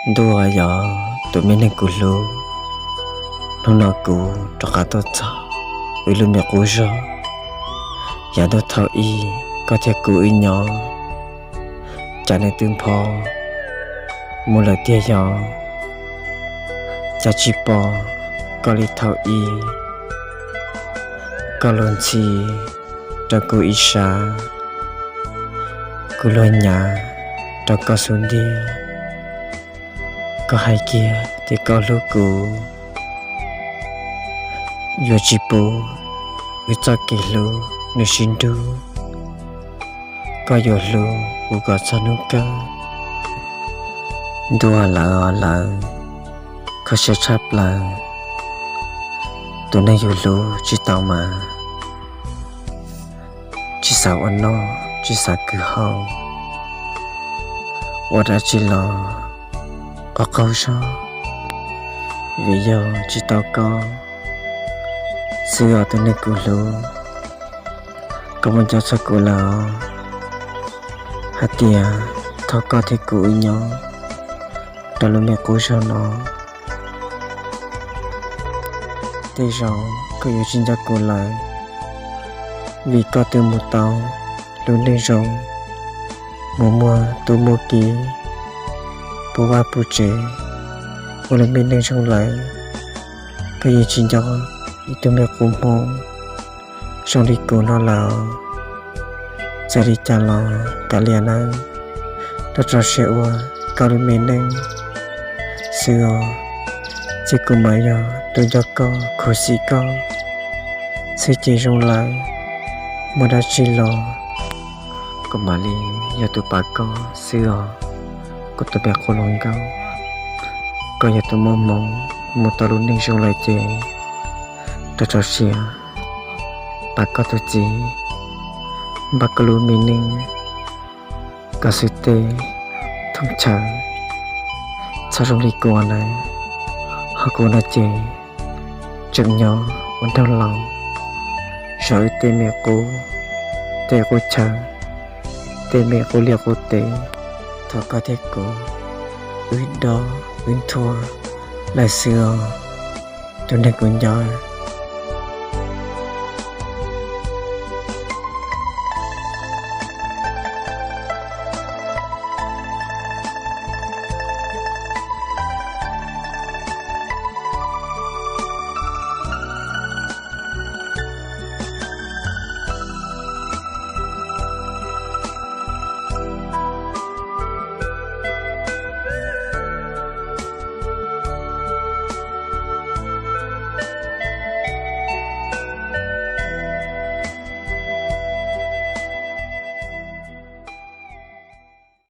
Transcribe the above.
Ntuj yog tus me neeg kuv hlub, hnub no kuv rov qab tuaj txog wb lub me qub zog. Yav ntuj thaum ub koj thiab kuv wb nyob, cas nws twb npho mus lawm tiag yog, cas tsis pom koj li thaum ub. Koj luag ntxhi rau kuv ib sab, kuv luag nyav rau koj xub ntiag. Koj hais kiag tias koj hlub kuv, yuav tsis pub wb txoj kev hlub nws sib nrug. Koj yuav hlub kuv kom txog hnub kawg. Ntuj lawv os lawv, kho siab tshaj plaws, tus neeg yus hlub tsis tau mas, tsis xav ua noj tsis xav kwv haus, ua dab tsi los qaug qaug zog, vim yog tsis tau koj xwb os tus neeg kuv hlub. Koj muaj nco txog kuv lawm os, hais tias thov koj thiab kuv wb nyob rau lub me qub zog no. Tej zaum koj yuav tsis nco kuv lawm, vim koj twb mus tau lub neej zoo, mus muaj tub muaj kiv, puv vaj puv tsev, ua lub me neej zoo lawm. Koj yeej tsis nco ib tug me qub hmoob zoo li kuv no lawm. Txawm li cas los kav liam nawb, rau tso siab ua koj lub me neej xwb os. Ces kuv mas yog tus nco koj khuv xim koj xwb ces zoo lawm, muaj dab tsi los kuv mam li yog tus pab koj xwb os, kuv tus me qub hluas nkauj. Koj yog tus muaj hmoo mus tau lub neej zoo lawm ces rau tso siab pab koj tus txiv, npaj koj lub me neej kom xwb teb thoob chaw, txhob zoo li kuv nawb. Ho kuv no ces tseem nyob ua nraug laus zov wb tej me qub teb qub chaw, tej me qub liaj qub teb. Thov koj thiab kuv wb dob wb nthuav lawm xwb os tus neeg kuv nco.